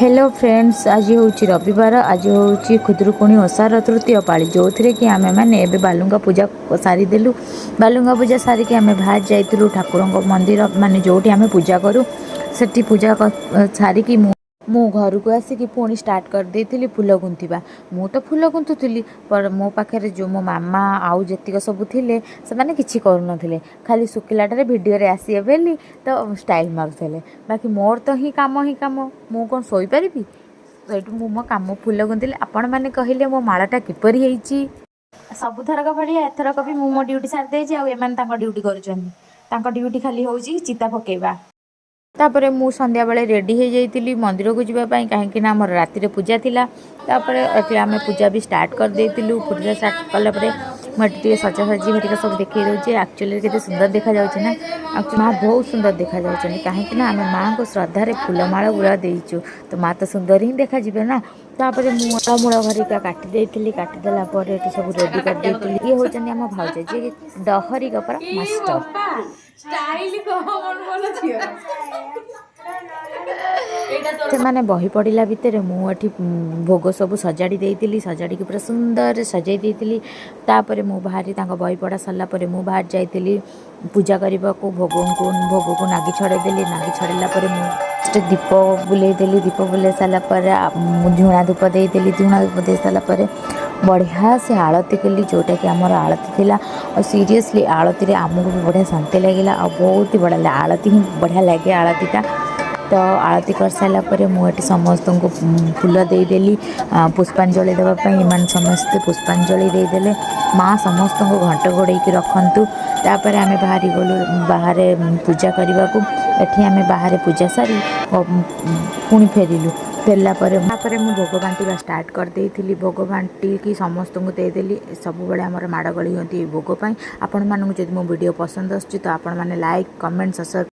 Hello friends, ଆଜି ହେଉଛି ରବିବାର। ଆଜି ହେଉଛି ଖୁଦୁରୁକୁଣୀ ଓଷାର ତୃତୀୟ ପାଳି, ଯେଉଁଥିରେ କି ଆମେମାନେ ଏବେ ବାଲୁଙ୍କା ପୂଜା ସାରିଦେଲୁ। ବାଲୁଙ୍କା ପୂଜା ସାରିକି ଆମେ ବାହାରି ଯାଇଥିଲୁ ଠାକୁରଙ୍କ ମନ୍ଦିର, ମାନେ ଯେଉଁଠି ଆମେ ପୂଜା କରୁ ସେଠି। ପୂଜା ସାରିକି ମୁଁ ଘରକୁ ଆସିକି ପୁଣି ଷ୍ଟାର୍ଟ କରିଦେଇଥିଲି ଫୁଲ ଗୁନ୍ଥିବା। ମୁଁ ତ ଫୁଲ ଗୁନ୍ଥୁଥିଲି, पर ମୋ ପାଖରେ ଯେଉଁ ମୋ ମାମା ଆଉ ଯେତିକ ସବୁ ଥିଲେ, ସେମାନେ କିଛି କରୁନଥିଲେ। ଖାଲି ଶୁଖିଲାଟାରେ ଭିଡ଼ିଓରେ ଆସିବେ ବୋଲି ତ ଷ୍ଟାଇଲ୍ ମାରୁଥିଲେ। ବାକି ମୋର ତ ହିଁ କାମ ହିଁ କାମ, ମୁଁ କ'ଣ ଶୋଇପାରିବି? ସେଇଠୁ ମୁଁ ମୋ କାମ ଫୁଲ ଗୁନ୍ଥିଲି। ଆପଣମାନେ କହିଲେ ମୋ ମାଳଟା କିପରି ହେଇଛି? ସବୁଥରକ ଭଳିଆ ଏଥରକ ବି ମୁଁ ମୋ ଡ୍ୟୁଟି ସାରି ଦେଇଛି ଆଉ ଏମାନେ ତାଙ୍କ ଡ୍ୟୁଟି କରୁଛନ୍ତି। ତାଙ୍କ ଡ୍ୟୁଟି ଖାଲି ହେଉଛି ଚିତା ପକେଇବା। ତାପରେ ମୁଁ ସନ୍ଧ୍ୟାବେଳେ ରେଡ଼ି ହେଇଯାଇଥିଲି ମନ୍ଦିରକୁ ଯିବା ପାଇଁ, କାହିଁକି ନା ଆମର ରାତିରେ ପୂଜା ଥିଲା। ତାପରେ ଏଠି ଆମେ ପୂଜା ବି ଷ୍ଟାର୍ଟ କରିଦେଇଥିଲୁ। ପୂଜା ଷ୍ଟାର୍ଟ କଲା ପରେ ମୁଁ ଏଠି ଟିକେ ସଜାସଜି ହେରିକା ସବୁ ଦେଖେଇ ଦେଉଛି। ଆକ୍ଚୁଆଲି କେତେ ସୁନ୍ଦର ଦେଖାଯାଉଛି ନା? ମା ବହୁତ ସୁନ୍ଦର ଦେଖାଯାଉଛନ୍ତି, କାହିଁକି ନା ଆମେ ମାଆଙ୍କୁ ଶ୍ରଦ୍ଧାରେ ଫୁଲମାଳ ଗୁଡ଼ା ଦେଇଛୁ, ତ ମା ତ ସୁନ୍ଦର ହିଁ ଦେଖାଯିବେ ନା। ତାପରେ ମୁଁ ଫଳମୂଳ ଘରିକା କାଟି ଦେଇଥିଲି। କାଟିଦେଲା ପରେ ଏଠି ସବୁ ରେଡ଼ି କରିଦେଇଥିଲି। ଇଏ ହେଉଛନ୍ତି ଆମ ଭାଉଜ, ଯିଏକି ଡହରି ଗପର ମାଷ୍ଟର। ଷ୍ଟାଇଲ କଣ ଭଲ ଝିଅ। ସେମାନେ ବହି ପଢ଼ିଲା ଭିତରେ ମୁଁ ଏଠି ଭୋଗ ସବୁ ସଜାଡ଼ି ଦେଇଥିଲି। ସଜାଡ଼ିକି ପୁରା ସୁନ୍ଦରରେ ସଜାଇ ଦେଇଥିଲି। ତାପରେ ମୁଁ ବାହାରି, ତାଙ୍କ ବହି ପଢ଼ା ସରିଲା ପରେ ମୁଁ ବାହାରି ଯାଇଥିଲି ପୂଜା କରିବାକୁ। ଭୋଗକୁ ନାଗି ଛଡ଼େଇ ଦେଲି। ନାଗି ଛଡ଼େଇଲା ପରେ ମୁଁ ଦୀପ ବୁଲେଇ ଦେଲି। ଦୀପ ବୁଲେଇ ସାରିଲା ପରେ ମୁଁ ଝୁଣା ଧୂପ ଦେଇଦେଲି। ଝୁଣା ଧୂପ ଦେଇ ସାରିଲା ପରେ ବଢ଼ିଆ ସେ ଆଳତି କଲି, ଯେଉଁଟାକି ଆମର ଆଳତି ଥିଲା। ଆଉ ସିରିୟସଲି ଆଳତିରେ ଆମକୁ ବି ବଢ଼ିଆ ଶାନ୍ତି ଲାଗିଲା ଆଉ ବହୁତ ହି ବଢ଼ିଆ ଆଳତି ହିଁ ବଢ଼ିଆ ଲାଗେ ଆଳତିଟା। ତ ଆଳତି କରିସାରିଲା ପରେ ମୁଁ ଏଠି ସମସ୍ତଙ୍କୁ ଫୁଲ ଦେଇଦେଲି ପୁଷ୍ପାଞ୍ଜଳି ଦେବା ପାଇଁ। ଏମାନେ ସମସ୍ତେ ପୁଷ୍ପାଞ୍ଜଳି ଦେଇଦେଲେ। ମା ସମସ୍ତଙ୍କୁ ଘଣ୍ଟ ଘୋଡ଼େଇକି ରଖନ୍ତୁ। ତାପରେ ଆମେ ବାହାରି ଗଲୁ ବାହାରେ ପୂଜା କରିବାକୁ। ଏଠି ଆମେ ବାହାରେ ପୂଜା ସାରି ପୁଣି ଫେରିଲୁ। ଫେରିଲା ପରେ ତାପରେ ମୁଁ ଭୋଗ ବାଣ୍ଟିବା ଷ୍ଟାର୍ଟ କରିଦେଇଥିଲି। ଭୋଗ ବାଣ୍ଟିକି ସମସ୍ତଙ୍କୁ ଦେଇଦେଲି। ସବୁବେଳେ ଆମର ମାଡ଼ଗୋଳି ହୁଅନ୍ତି ଏଇ ଭୋଗ ପାଇଁ। ଆପଣମାନଙ୍କୁ ଯଦି ମୋ ଭିଡ଼ିଓ ପସନ୍ଦ ଆସୁଛି, ତ ଆପଣମାନେ ଲାଇକ୍, କମେଣ୍ଟ, ସବସ୍କ୍ରାଇବ୍।